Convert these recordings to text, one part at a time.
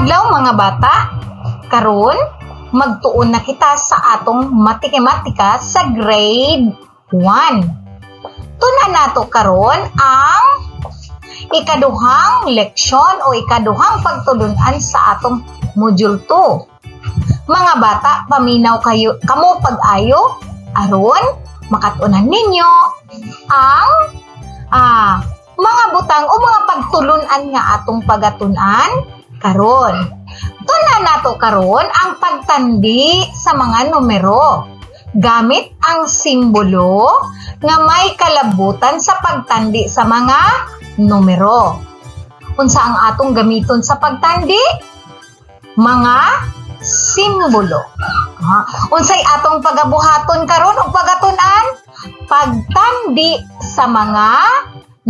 Adlaw, mga bata. Karon, magtuon na kita sa atong matematika sa grade 1. Tun-an nato karon ang ikaduhang leksyon o ikaduhang pagtulunan sa atong module 2. Mga bata, paminaw kayo kamo pag-ayo aron makatunan ninyo ang mga butang o mga pagtulunan nga atong pagatun-an karon. Tun-an nato karon ang pagtandi sa mga numero gamit ang simbolo nga may kalabutan sa pagtandi sa mga numero. Unsa ang atong gamiton sa pagtandi? Mga simbolo. Unsay atong pagabuhaton karon o pagatun-an? Pagtandi sa mga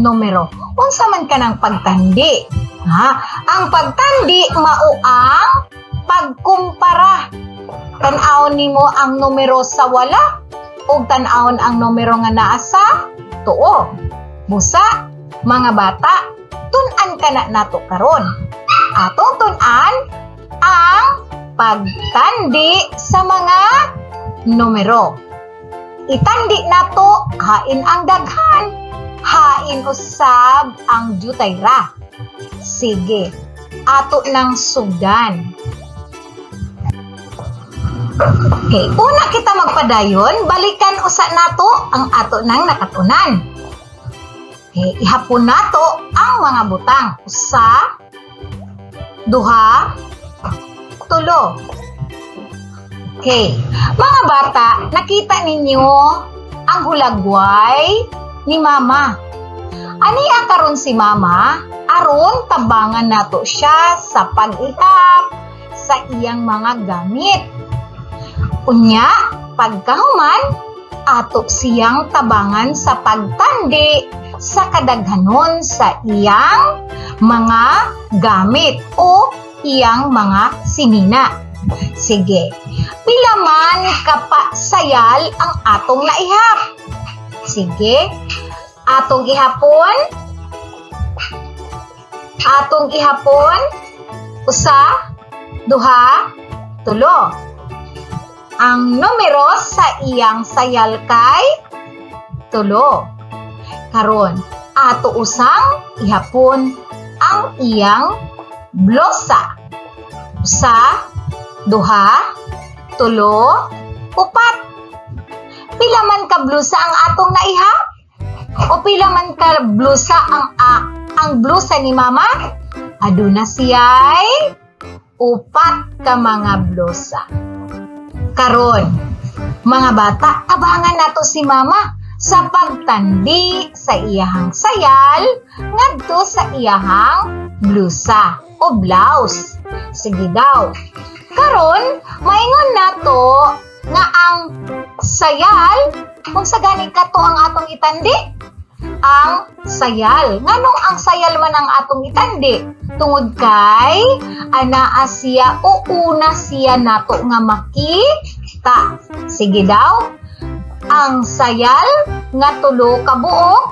numero. Unsa man kanang pagtandi? Ha? Ang pagtandi mao ang pagkumpara. Tan-awon nimo ang numero sa wala ug tan-awon ang numero nga naa sa tuo. Busa, mga bata, tun-an kana nato karon. Atong tun-an ang pagtandi sa mga numero. Itandi nato hain ang daghan, hain usab ang jutay ra. Sige, ato nang sugdan. Okay, una kita magpadayon, balikan usa nato ang ato nang nakatunan. Okay, ihapon nato ang mga butang. Usa, duha, tulo. Okay, mga bata, nakita ninyo ang hulagway ni Mama. Aniya karon si Mama, aron tabangan nato siya sa pag-ihap sa iyang mga gamit. Unya, pagkahuman, ato siyang tabangan sa pagtandi sa kadaghanon sa iyang mga gamit o iyang mga sinina. Sige, pila man kapasayal ang atong naihap? Sige, atong ihapon. Atong ihapon. Usa, duha, tulo. Ang numero sa iyang sayal kay 3. Karon, ato usang ihapon ang iyang blusa. Usa, duha, tulo, upat. Pila man ka blusa ang atong naihap? O pila man ka blusa ang blusa ni Mama? Aduna siya'y upat ka mga blusa. Karon, mga bata, tabangan nato si Mama sa pagtandi sa iyahang sayal ngadto sa iyahang blusa o blouse. Sige daw. Karon, maingon nato nga ang sayal, kung sa gani kato ang atong itandi, ang sayal. Nganong ang sayal man ang atong itandi? Tungod kay anaa siya o una siya nato nga makita. Sige daw. Ang sayal nga 3 ka buok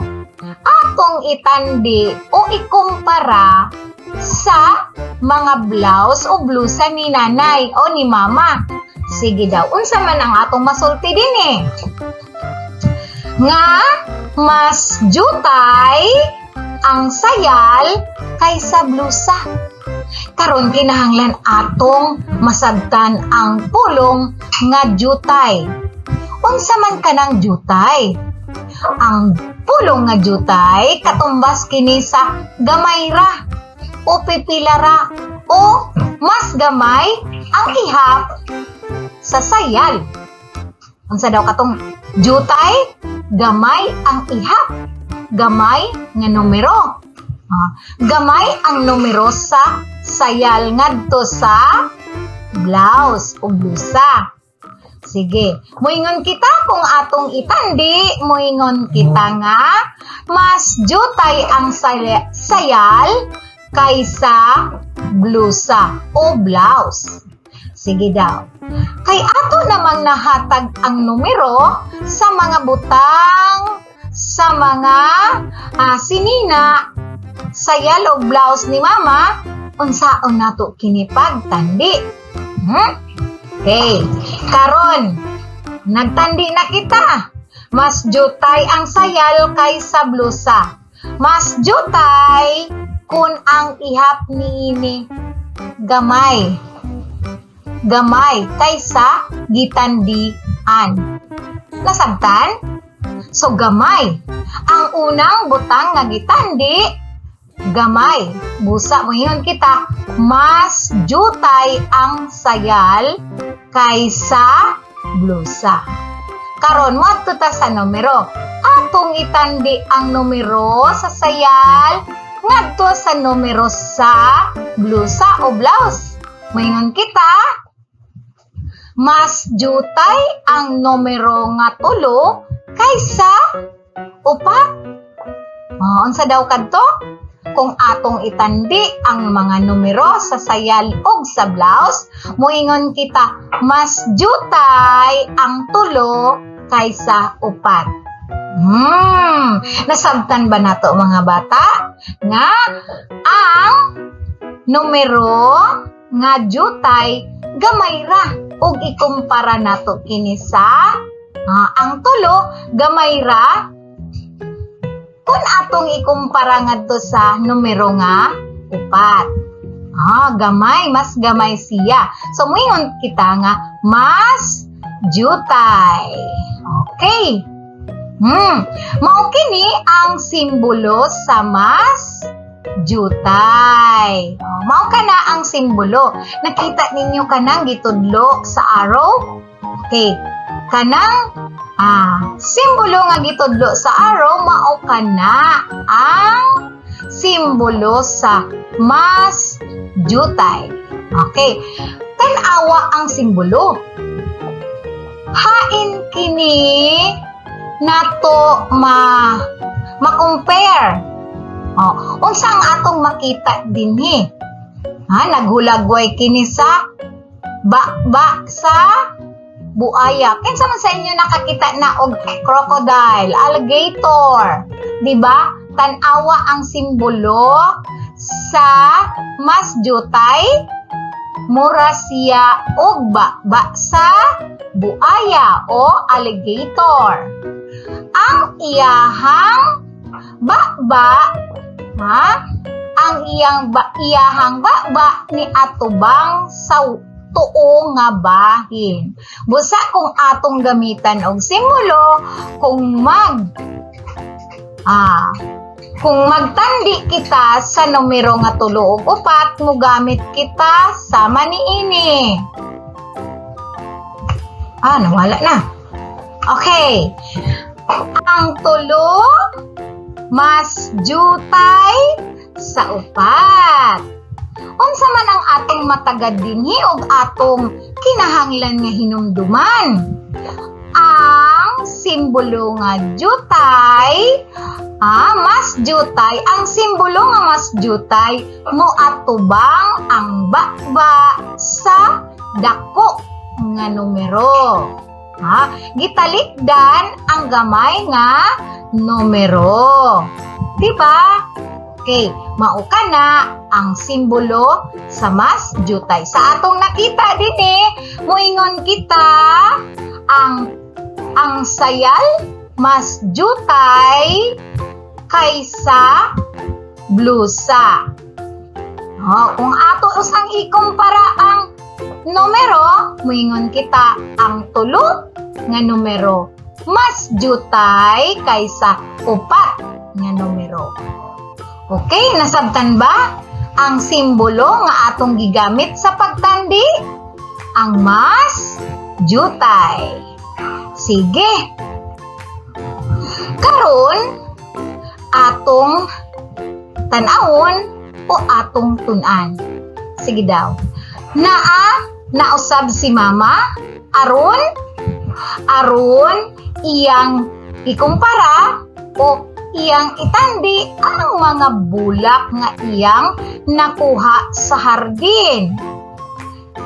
atong itandi o ikumpara sa mga blouse o blusa ni nanay o ni mama. Sige daw, unsa man ang atong masulti din eh? Nga mas jutay ang sayal kaysa blusa. Karon, kinahanglan atong masabtan ang pulong nga jutay. Unsa man kanang jutay? Ang pulong nga jutay katumbas kini sa gamay ra o pipila ra o mas gamay ang ihap sa sayal. Unsa daw katong jutay? Gamay ang ihap. Gamay nga numero. Gamay ang numero sa sayal ngadto sa blouse o blusa. Sige, moingon kita kung atong itandi, moingon kita nga mas jutay ang sayal kaysa blusa o blouse. Sige daw. Kay ato namang nahatag ang numero sa mga butang, sa mga sinina, sayal o blouse ni Mama, Unsaon nato kini pagtandi? Okay. Karon, nagtandi na kita. Mas jutay ang sayal kaysa blusa. Mas jutay kung ang ihap niini gamay. Gamay kaysa gitandian. Nasabtan? So gamay. Ang unang butang nga gitandi, gamay. Busa moingon kita, mas jutay ang sayal kaysa blusa. Karon moadto ta sa numero. Atong itandi ang numero sa sayal ngadto sa numero sa blusa o blouse. Moingon kita, mas jutay ang numero nga 3 kaysa 4. Oh, unsa daw kadto? Kung atong itandi ang mga numero sa sayal ug sa blouse, moingon kita mas jutay ang 3 kaysa 4. Nasabtan ba nato, mga bata, nga ang numero nga jutay gamay ra ug ikumpara nato kini sa ang 3 gamay ra kung atong ikumpara ngadto sa numero nga 4? Gamay, mas gamay siya. So, muingon kita nga mas jutay. Okay. Mao kini ang simbolo sa mas jutay. Oh, mao kana ang simbolo. Nakita ninyo kanang gitudlo sa arrow? Okay. Kanang simbolo nga gitudlo sa arrow, mao kana ang simbolo sa mas jutay. Okay. Tan-awa ang simbolo. Hain kini nato ma ma-compare? Oh, unsa ang atong makita dinhi? Ha, naghulagway kini sa ba sa buaya. Kinsa man sa inyo nakakita na og crocodile, alligator, di ba? Tan-awa ang simbolo sa mas jutay, mura siya og ba sa buaya o alligator. Ang iyahang ba, ha? Ang iyahang ba ni atubang sa tuo nga bahin. Busa kung atong gamitan og simbolo, kung magtandi kita sa numero nga 3 ug 4, mogamit kita sama niini. Ah, nawala na. Okay. Ang 3 mas jutay sa 4. Unsa man ang atong matagad dinhi og atong kinahanglan nga hinumduman? Ang simbolo nga jutay, mas jutay, ang simbolo nga mas jutay moatubang ang baba sa dako nga numero. Ha? Gitalikdan ang gamay nga numero. Diba? Okay, mao kana ang simbolo sa mas jutay. Sa atong nakita dinhi, moingon kita ang sayal mas jutay kaysa blusa. Oh, kung ato usang ikumpara ang numero, moingon kita ang 3 nga numero mas jutay kaysa 4 nga numero. Okay, nasabtan ba ang simbolo nga atong gigamit sa pagtandi? Ang mas jutay. Sige. Karon, atong tan-awon o atong tun-an. Sige daw. Naa nausab si mama aron iyang ikumpara o iyang itandi ang mga bulak nga iyang nakuha sa hardin.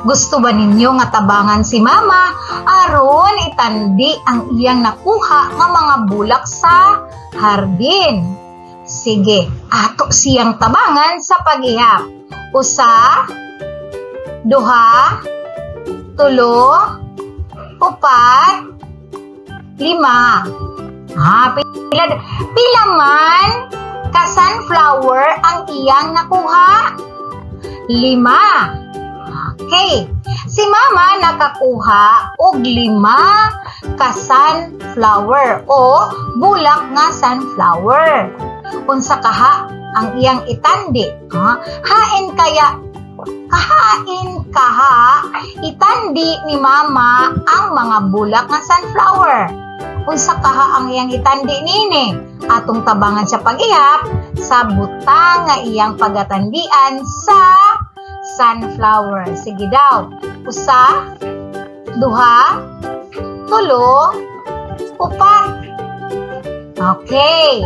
Gusto ba ninyo nga tabangan si mama aron itandi ang iyang nakuha nga mga bulak sa hardin? Sige, ato siyang tabangan sa paghihap. Usa, duha, tulo, upat, lima. Ah, pila man ka sunflower ang iyang nakuha? Lima. Okay. Si Mama nakakuha og lima ka sunflower o bulak nga sunflower. Unsa kaha ang iyang itandi? Ha? Hain kaya kahain kaha itandi ni Mama ang mga bulak nga sunflower? Unsa kaha ang iyang itandi nini? Atong tabangan sa pag-ihap sa butang nga iyang pagatandian sa sunflower. Sige daw. Usa, duha, tulo, upat. Okay.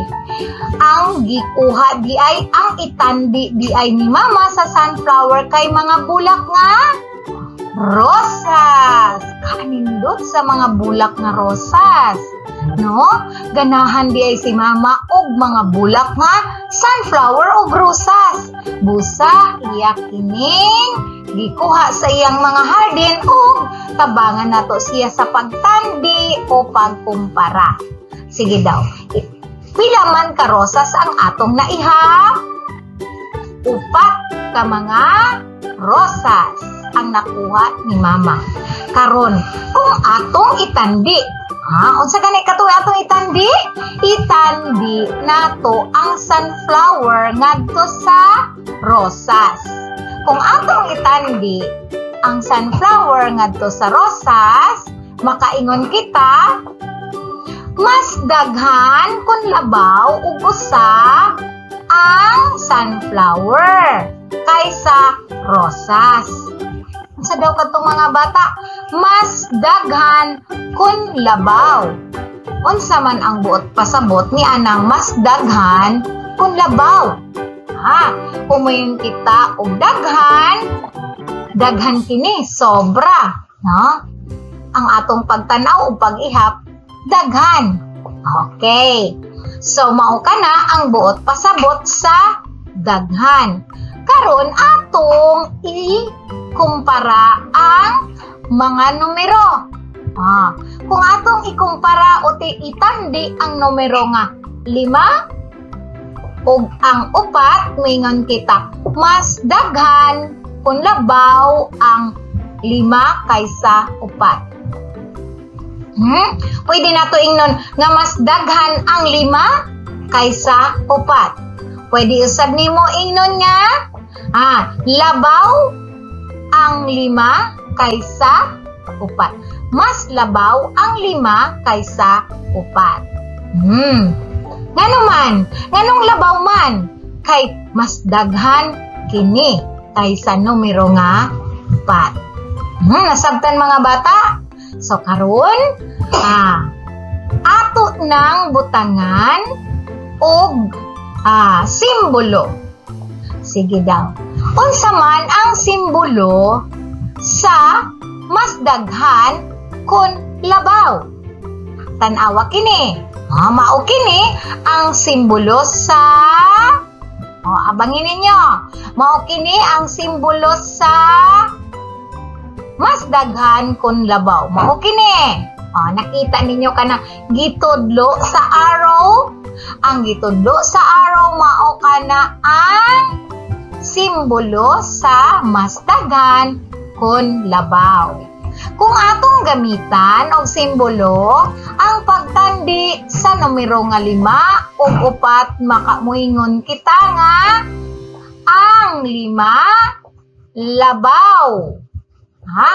Ang gikuha di ay, ang itandi di ay ni Mama sa sunflower kay mga bulak nga rosas. Kanindot sa mga bulak nga rosas. No? Ganahan di ay si Mama og mga bulak nga sunflower og rosas. Busa iya kining gikuha sa iyang mga hardin ug tabangan nato siya sa pagtandi o pagkumpara. Sige daw. Pila man ka rosas ang atong naihap? Upat ka mga rosas ang nakuha ni Mama. Karon, kung atong itandi, ha, unsa gani kato atong itandi? Itandi nato ang sunflower ngadto sa rosas. Kung atong itandi ang sunflower ngadto sa rosas, makaingon kita mas daghan kung labaw ug usa ang sunflower kaysa rosas. Unsa daw kadtong, mga bata? Mas daghan kun labaw. Unsa man ang buot pasabot ni anang mas daghan kun labaw? Ha, kung kita og daghan, daghan kini sobra, no? Ang atong pagtan-aw ug pag-ihap daghan. Okay. So mao kana ang buot pasabot sa daghan. Karon atong ikumpara ang mga numero. Ah, kung atong ikumpara o ti itandi ang numero nga lima ug ang upat, moingon kita mas daghan kung labaw ang lima kaysa upat. Pwede nato ingnon nga mas daghan ang lima kaysa upat. Pwede usab nimo ingnon nga labaw ang lima kaysa upat. Mas labaw ang lima kaysa upat. Ngano man? Nganong labaw man? Kay mas daghan kini kaysa numero nga upat. Nasabtan, mga bata? So karon, ato nang butangan og simbolo. Sige daw. Unsa man ang simbolo sa mas daghan kun labaw? Tan-awa kini. Mao kini ang simbolo sa. Oh, abangin ninyo. Mao kini ang simbolo sa mas daghan kun labaw. Mao kini. Oh, nakita ninyo kana gitudlo sa arrow. Ang gitudlo sa arrow, mao kana ang simbolo sa mas daghan kun labaw. Kung atong gamitan og simbolo ang pagtandi sa numero nga lima ug upat, makamuingon kita nga ang lima labaw. Ha?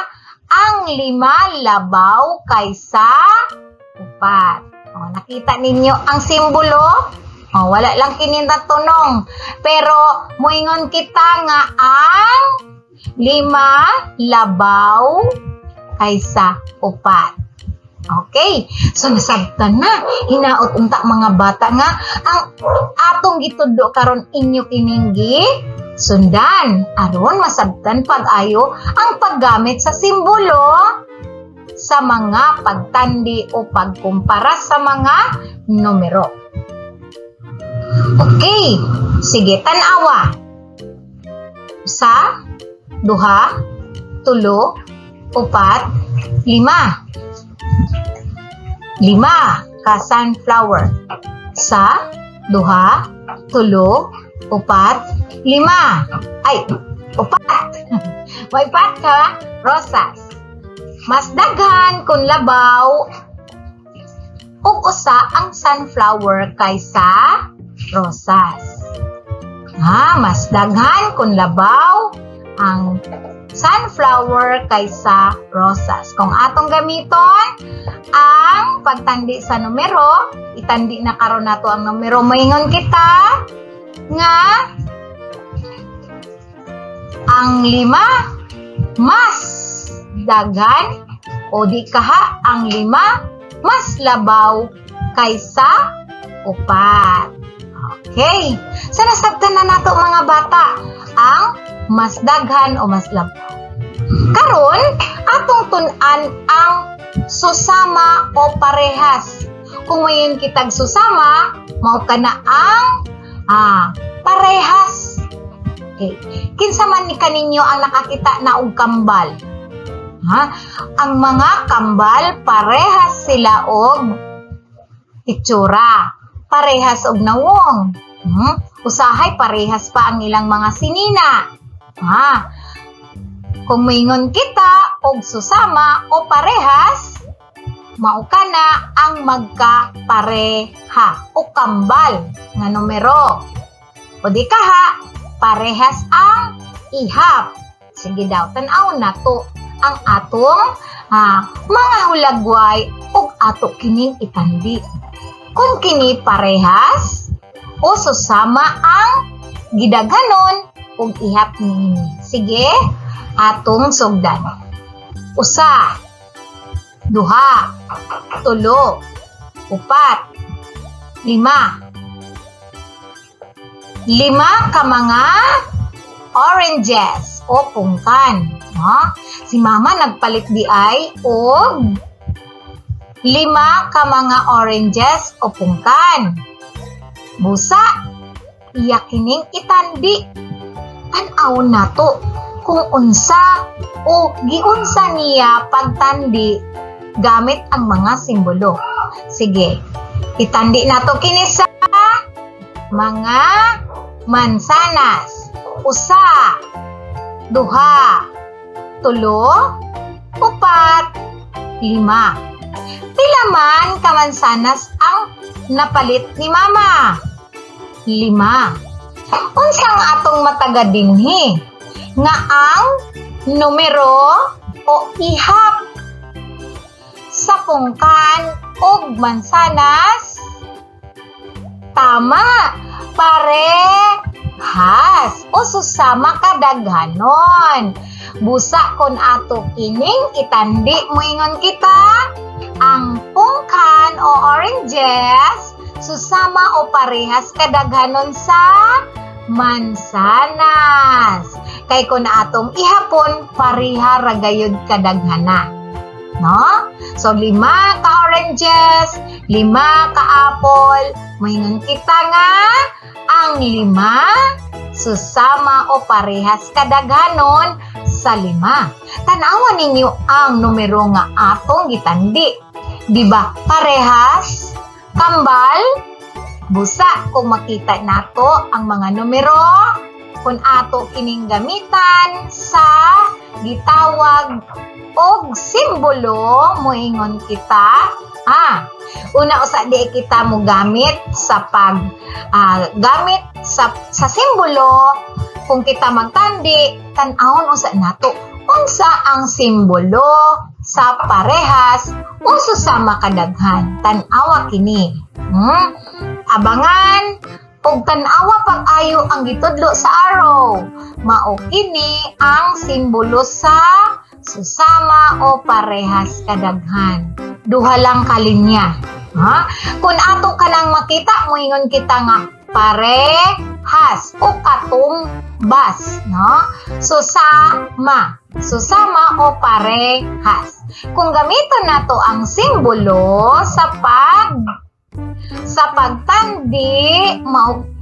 Ang lima labaw kaysa upat. O, nakita ninyo ang simbolo? O, wala lang kini tunong. Pero muingon kita nga ang lima labaw kaysa upat. Okay. So nasabtan na. Hinaot unta, mga bata, nga ang atong gitudlo karon inyo kining sundan aron masabtan pag-ayo ang paggamit sa simbolo sa mga pagtandi o pagkumpara sa mga numero. Okay. Sige, tanawa. Usa, duha, tulo, upat, lima. Lima ka sunflower. Sa, duha, tulo, upat, lima. Ay, upat. May upat ka rosas. Mas daghan kung labaw og usa ang sunflower kaysa rosas. Ha, mas daghan kung labaw ang sunflower kaysa rosas. Kung atong gamiton ang pagtandi sa numero, itandi na karon nato ang numero, moingon kita nga ang lima mas daghan o di kaha ang lima mas labaw kaysa upat. Okay. So nasabtan na nato, mga bata, ang mas daghan o mas labaw. Karon, atong tun-an ang susama o parehas. Kung moingon kitag susama, mao kana ang parehas. Okay. Kinsa man ni kaninyo ang nakakita na og kambal? Ha? Ang mga kambal, parehas sila og itsura. Parehas og nawong. Usahay parehas pa ang ilang mga sinina. Ha? Kung moingon kita og susama o parehas, mao kana ang magkapareha o kambal nga numero. O di kaha, parehas ang ihap. Sige daw, tan-aw nato ang atong mga hulagway ug ato kining itandi. Kung kini parehas o susama ang gidaghanon ug ihap niini. Sige, atong sugdan. Usa, duha, tulo, upat, lima. Lima ka mga oranges o pungkan. No? Si Mama nagpalit di ay og lima ka mga oranges o pungkan. Busa, iya kining itandi. Tan-awon nato kung unsa o giunsa niya pagtandi gamit ang mga simbolo. Sige, itandi nato kini sa mga mansanas. Usa, duha, tulo, upat, lima. Pila man ka mansanas ang napalit ni Mama? Lima. Unsang atong mataga dinhi? Nga ang numero o ihap sa pungkan og mansanas, tama, parehas o susama kadaghanon. Busa kon ato kining itandi, moingon kita ang pungkan o oranges susama o parehas kadaghanon sa mansanas. Kay kung atong ihapon, pareha ra gayud kadaghana. No? So, lima ka oranges, lima ka apple, moingon kita nga ang lima susama o parehas kadaghanon sa lima. Tanawa ninyo ang numero nga atong gitandi. Di ba? Parehas, kambal, busa kung makita nato ang mga numero, kung ato kining gamitan sa gitawag og simbolo, moingon kita una usa di kita mo gamit sa pag gamit sa simbolo. Kung kita magtandi, tan-awon usa nato unsa ang simbolo sa parehas o susama kadaghan. Tan-awa kini. Abangan ug tan-awa pag-ayo ang gitudlo sa arrow. Mao kini ang simbolo sa susama o parehas kadaghan. Duha lang ka linya. Ha? Kung ato ka nang makita, moingon kita nga parehas o katumbas, no? Susama. Susama o parehas. Kung gamiton nato ang simbolo sa pagtandi,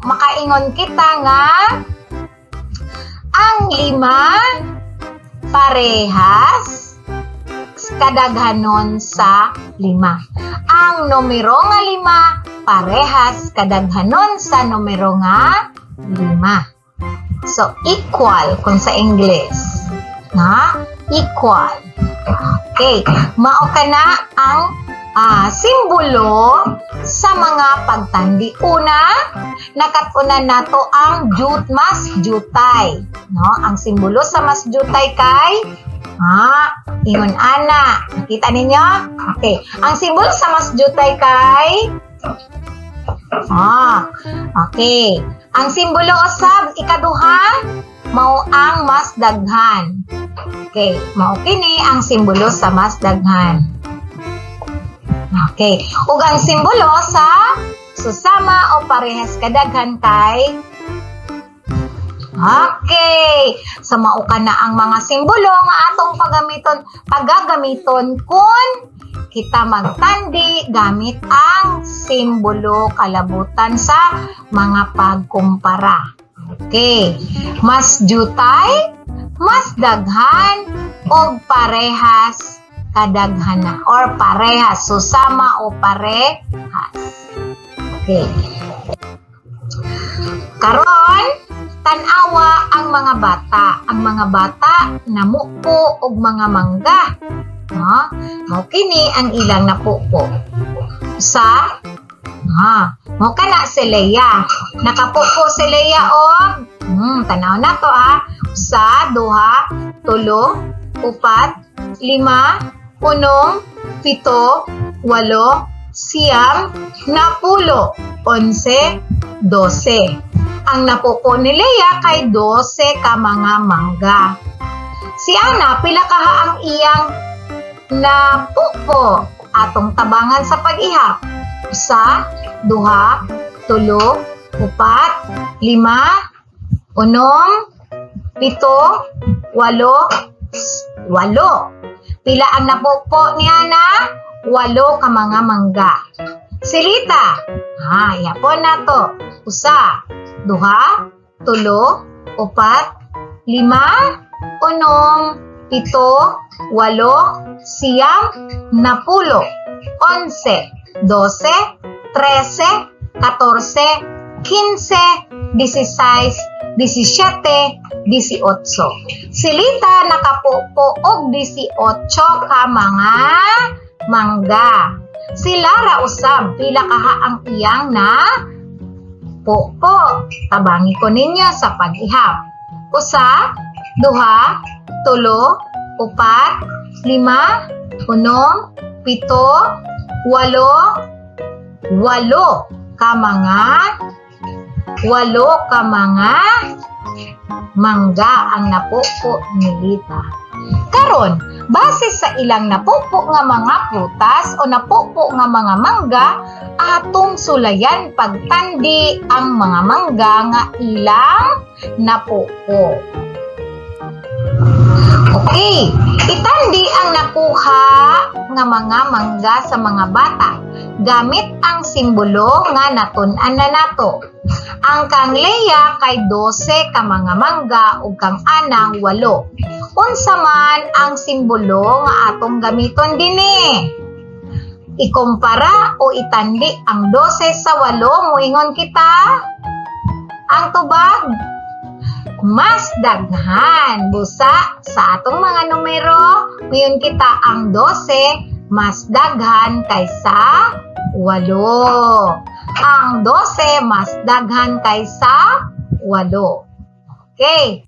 makaingon kita nga Ang 5 parehas kadaghanon sa 5. Ang numero nga 5 parehas kadaghanon sa numero nga 5. So, equal kung sa English. Na? Equal. Okay. Mao kana ang simbolo sa mga pagtandi. Una, nakat-unan nato ang jut mas jutay. No? Ang simbolo sa mas jutay kay ingon ana. Nakita ninyo? Okay. Ang simbolo sa mas jutay kay okay. Ang simbolo usab ikaduha mao ang mas daghan. Okay, mao kini ang simbolo sa mas daghan. Okay. Ug ang simbolo sa susama o parehas kadaghan kay. Okay. Sa mao kana ang mga simbolo nga atong pagagamiton kung kita magtandi gamit ang simbolo kalabutan sa mga pagkumpara. Okay. Mas jutay, mas daghan, og parehas kadaghana or parehas, susama o parehas. Okay. Karon, tan-awa ang mga bata. Ang mga bata namupo og mga mangga. No? Mao kini ang ilang napupo. Sa mao kana si Leia. Nakapupo si Leia og tanaw na to ha. Usa, duha, tulo, upat, lima, unom, pito, walo, 9, 10, 11, 12. Ang napupo ni Leia kay 12 ka mga mangga. Si Ana, pila kaha ang iyang napupo? Atong tabangan sa pag-ihap. Usa, duha, tulo, upat, lima, unom, pito, walo, walo. Pila ang napupo ni Ana? 8 ka mga mangga. Si Lita, yapon na to. Usa, duha, tulo, upat, lima, unom, pito, walo, 9, 10, 11, 12, 13, 14, 15, 16, 17, 18. Si Lita nakapupo og 18 ka mga mangga. Si Lara usab, pila kaha ang iyang na pupo? Tabangi ko ninyo sa pag-ihap. Usa, duha, tulo, upat, lima, unom, pito, walo, 8 ka mga mangga ang napupo ni Lita. Karon, base sa ilang napupo nga mga prutas o napupo nga mga mangga, atong sulayan pagtandi ang mga mangga nga ilang napupo. Okay, itandi ang nakuha nga mga mangga sa mga bata gamit ang simbolo nga natun-an na nato. Ang kang Leia kay 12 ka mga mangga ug kang Ana 8. Unsa man ang simbolo nga atong gamiton dinhi? Ikumpara o itandi ang 12 sa 8, muingon kita ang tubag mas daghan. Busa sa atong mga numero, muingon kita ang 12 mas daghan kaysa 8. Ang 12 mas daghan kaysa 8. Okay.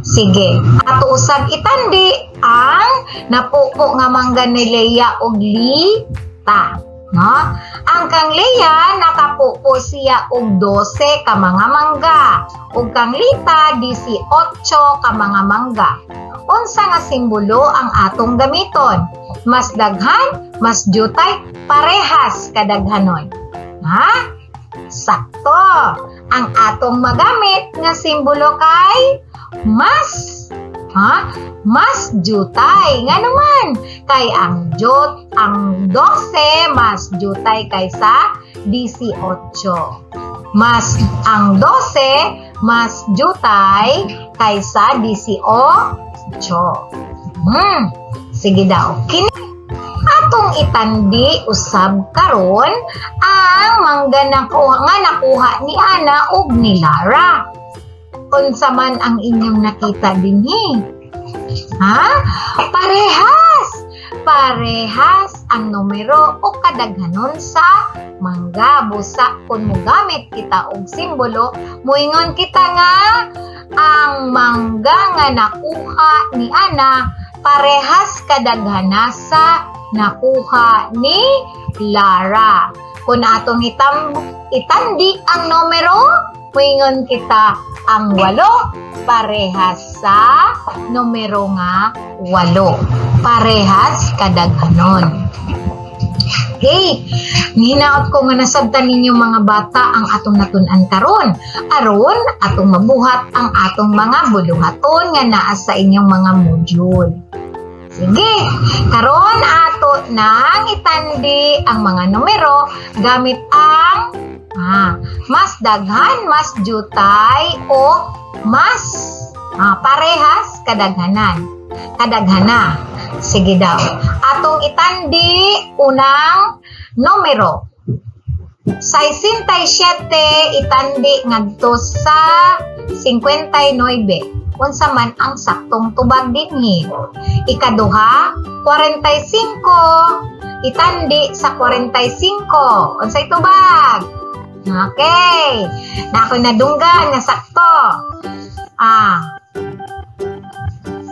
Sige, ato usab itandi ang napupo nga mangga ni Leia og Lita. No? Ang kang Leia nakapupo siya og 12 ka mga mangga ug kang Lita 18 ka mga mangga. Unsa nga simbolo ang atong gamiton? Mas daghan, mas jutay, parehas kadaghanon. Ha? Sakto. Ang atong magamit nga simbolo kay mas, ha? Mas jutay. Nga naman, kay ang 12 mas jutay kaysa 18. Mas ang 12 Mas jutay kaysa 18. Sige daw. Kini atong itandi usab karon ang mangga nakuha nga nakuha ni Ana ug ni Lara. Unsa man ang inyong nakita dinhi? Ha? Parehas! Parehas ang numero o kadaghanon sa mangga. Busa kung mogamit kita og simbolo, moingon kita nga ang mangga nga nakuha ni Ana parehas kadaghana sa nakuha ni Lara. Kung atong itandi ang numero, moingon kita ang 8 parehas sa numero nga 8. Parehas kadaghanon. Okay, hinaot ko nga nasabtan ninyo, mga bata, ang atong natun-an karon. Aron atong mabuhat ang atong mga buluhaton nga naa sa inyong mga module. Sige, karon ato nang itandi ang mga numero gamit ang mas daghan, mas jutay o mas parehas kadaghanan. Kadaghana. Sige daw. Atong itandi unang numero. 67 itandi ngadto sa 59. Unsa man ang saktong tubag dinhi? Ikaduha, 45 itandi sa 45. Unsay tubag? Okay. Na ako nadunggan nga sakto.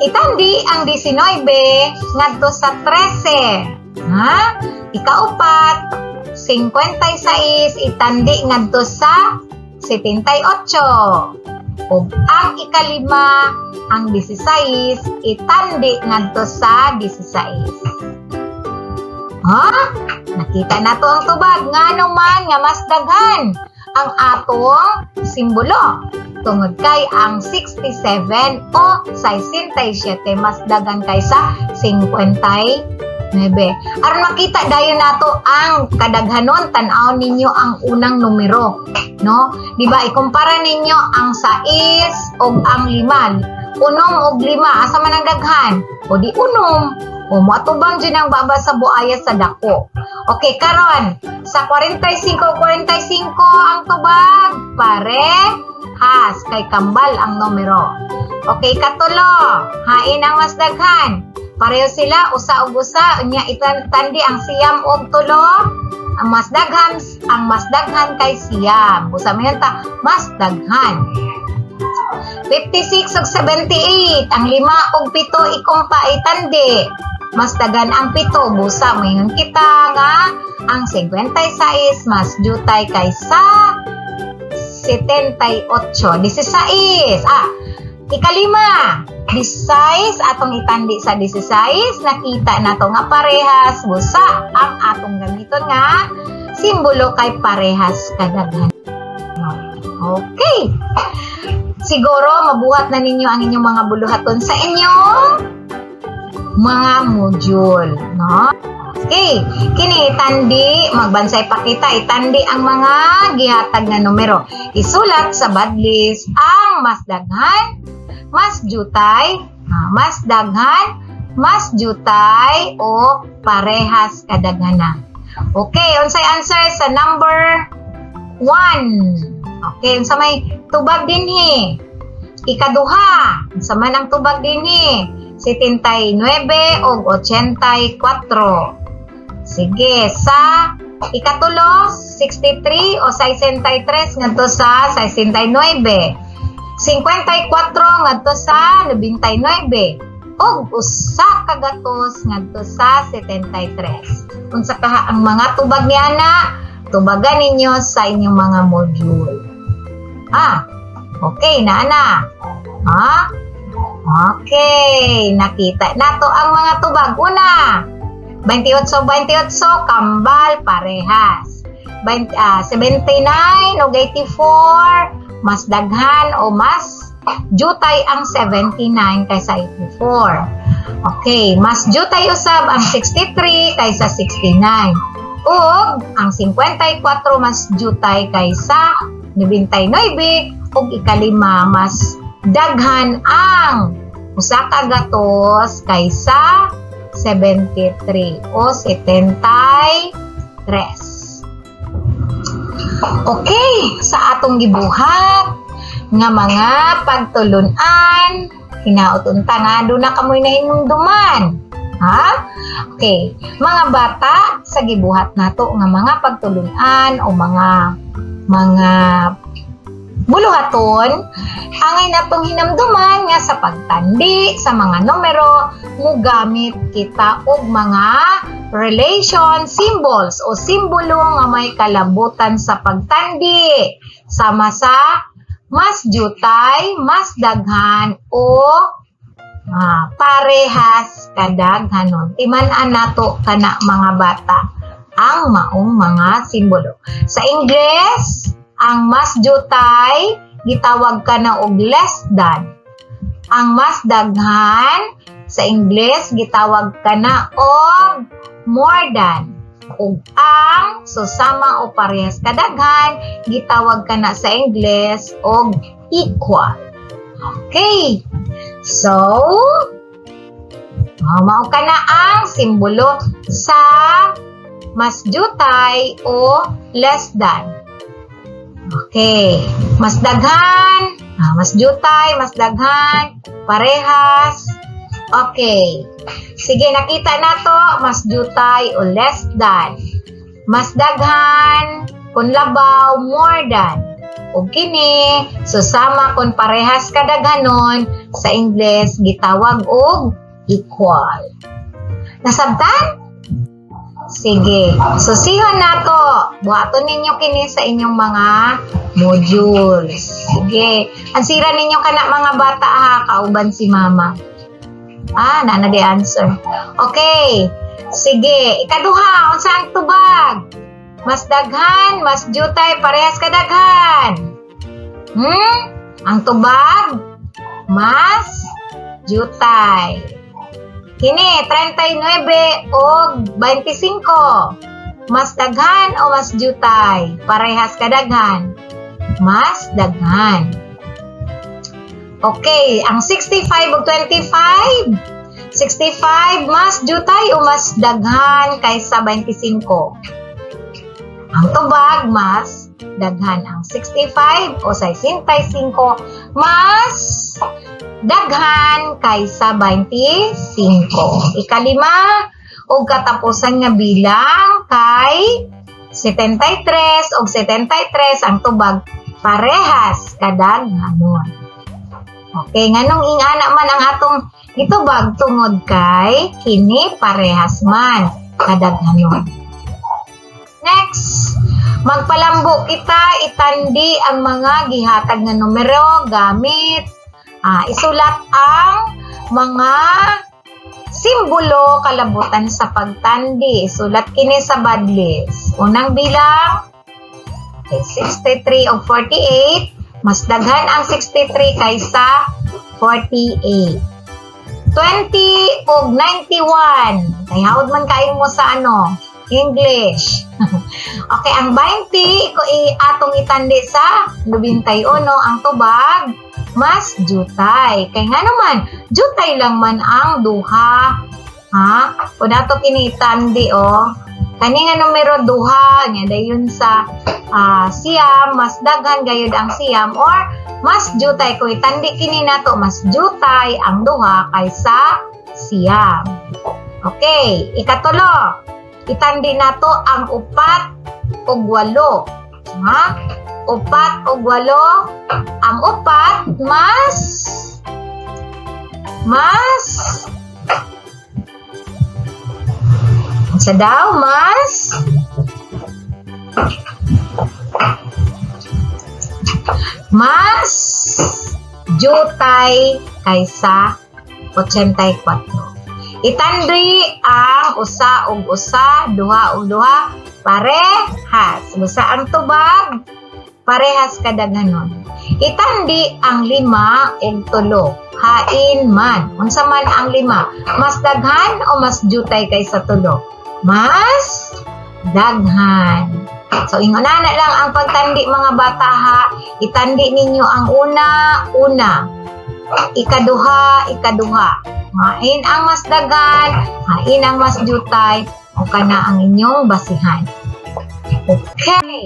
Itandi ang 19 ngadto sa 13. Ha? Ikaupat, 56 itandi ngadto sa 78. Ug ang ikalima, ang 16 itandi ngadto sa 16. Ha? Nakita nato ang tubag, ngano man nga mas daghan ang atong simbolo? Tungod kay ang 67 o 67 mas daghan kaysa 59. Aron makita dayon nato ang kadaghanon, tan-aw ninyo ang unang numero, no? Di ba ikumpara ninyo ang 6 ug ang 5. 6 ug 5, asa man ang daghan? O di 6. O moatubang dyan ang baba sa buaya sa dako. Okay, karon sa 45 45 ang tubag parehas kay kambal ang numero. Okay, katulo, hain ang mas daghan? Pareho sila, usa og usa, unya itandi ang 9 og 3, ang mas daghan kay 9. Usa man ta, mas daghan. 56 ug 78, ang 5 ug 7 ikumpa itandi. Mas daghan ang 7, busa moingon kita nga ang 56 mas jutay kaysa 78. 16. Ikalima, 16 atong itandi sa 16, nakita nato nga parehas, busa ang atong gamiton nga simbolo kay parehas kadaghan. Okay. Siguro mabuhat na ninyo ang inyong mga buluhaton sa inyong mga module, no? Okay, kini itandi, magbansay pa kita, itandi ang mga gihatag na numero. Isulat sa badlis ang mas daghan, mas jutay, mas daghan, mas jutay o parehas kadaghana. Okay, unsay answer sa number 1? Okay, unsa may tubag dinhi? Ikaduha, unsa man ang tubag dinhi? 79 og 84. Sige, sa ikatulo, 63 o 63 ngadto sa 69. 54 ngadto sa 99 ug 100 ngadto sa 73. Unsa kaha ang mga tubag ni ana? Tubagan ninyo sa inyong mga module. Okay na ana. Ha? Okay, nakita nato ang mga tubag. Una, 28 28 kambal, parehas. 20, 79 o 84, mas daghan o mas jutay ang 79 kaysa 84. Okay, mas jutay usab ang 63 kaysa 69. Ug ang 54 mas jutay kaysa 99. Ug ikalima, mas daghan ang usa ka gatos kaysa 73 o 73. Okay, sa atong gibuhat nga mga pagtulunan, hinaot unta nga duna kamoy nahinumduman. Ha? Okay, mga bata, sa gibuhat nato nga mga pagtulunan o mga buluhaton, angay natong hinamduman nga sa pagtandi sa mga numero, mugamit kita og mga relation symbols o simbolo nga may kalabutan sa pagtandi sama sa mas jutay, mas daghan o parehas kadaghanon. Timan-an nato kana, mga bata, ang maong mga simbolo. Sa Ingles, ang mas jutay gitawag kana og less than. Ang mas daghan sa Ingles gitawag kana og more than. Ug ang susama o parehas kadaghan gitawag kana sa Ingles og equal. Okay. So, mao kana ang simbolo sa mas jutay o less than. Okay. Mas daghan, mas jutay, mas daghan, parehas. Okay. Sige, nakita na to, mas jutay o less than. Mas daghan, kung labaw, more than. Ug kini, susama kung parehas kadaghanon, sa Ingles gitawag og equal. Nasabtan? Sige. Susihon nato. Buhaton ninyo kini sa inyong mga modules. Sige. Answera ninyo kana, mga bata, ha, kauban si mama. Ah, naa na diay answer. Okay. Sige. Ikaduha, unsa ang tubag? Mas daghan, mas jutay, parehas kadaghan. Ang tubag, mas jutay. Kini, 39 og 25. Mas daghan o mas jutay? Parehas kadaghan. Mas daghan. Okay, ang 65 ug 25. 65, mas jutay o mas daghan kaysa 25? Ang tubag, mas daghan. Ang 65 o 65 mas daghan kaysa 25. Ikalima og katapusan nga bilang kay 73 og 73, ang tubag parehas kadaghanon. Okay, nganong ingana man ang atong gitubag? Tungod kay kini parehas man kadaghanon. Next, magpalambo kita, itandi ang mga gihatag nga numero gamit isulat ang mga simbolo kalabutan sa pagtandi. Sulat kini sa badlis. Unang bilang kay 63 og 48, mas daghan ang 63 kaysa 48. 20 og 91. Kay hawod man kayo mo sa ano, English. Okay, ang 20 ko atong itandi sa 91, ang tubag mas jutay. Kay nga naman, jutay lang man ang duha. Ha? Kung ato kini itandi oh, kani nga numero duha nya dayon sa siyam, mas daghan gayud ang siyam or mas jutay. Kung itandi kini nato, mas jutay ang duha kaysa siyam. Okay, ikatulo. Itandi nato ang 4 ug 8. Ha? 4 ug 8. Ang 4 mas sa daw mas jutay kaysa 84. Itandi ang 1 ug 1, 2 ug 2, parehas. Busa ang tubag, parehas kadaghanon. Itandi ang 5 ug 3. Hain man. Unsa man ang 5? Mas daghan o mas jutay kaysa 3? Mas daghan. So ingon na lang ang pagtandi, mga bata, ha. Itandi ninyo ang una, una. Ikaduha, ikaduha. Hain ang mas daghan, hain ang mas jutay, o kana ang inyong basihan. Okay.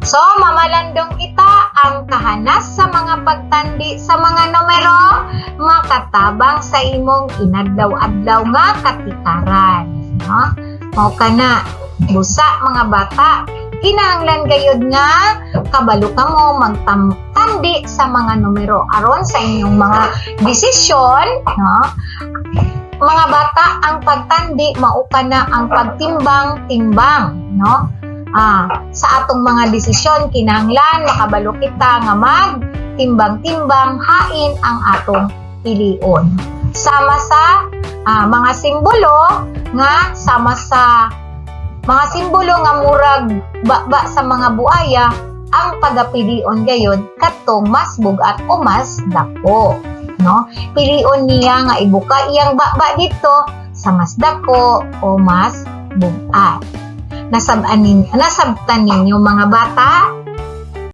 So, mamalandong kita, ang kahanas sa mga pagtandi sa mga numero makatabang sa imong inadlaw-adlaw nga katikaran. No? Mao kana busa, mga bata, kinahanglan gayud nga kabalo kamo magtandi sa mga numero aron sa inyong mga desisyon, no? Mga bata, ang pagtandi mao kana ang pagtimbang-timbang, no? Sa atong mga desisyon, kinahanglan makabalo kita nga mag timbang-timbang hain ang atong pilion. Sama sa mga simbolo nga sama sa mga simbolo nga murag baba sa mga buaya, ang pagapilion gayod katong mas bugat o mas dako, no? Pilion niya nga ibuka iyang baba dito sa mas dako o mas bugat. Nasabtan ninyo, mga bata?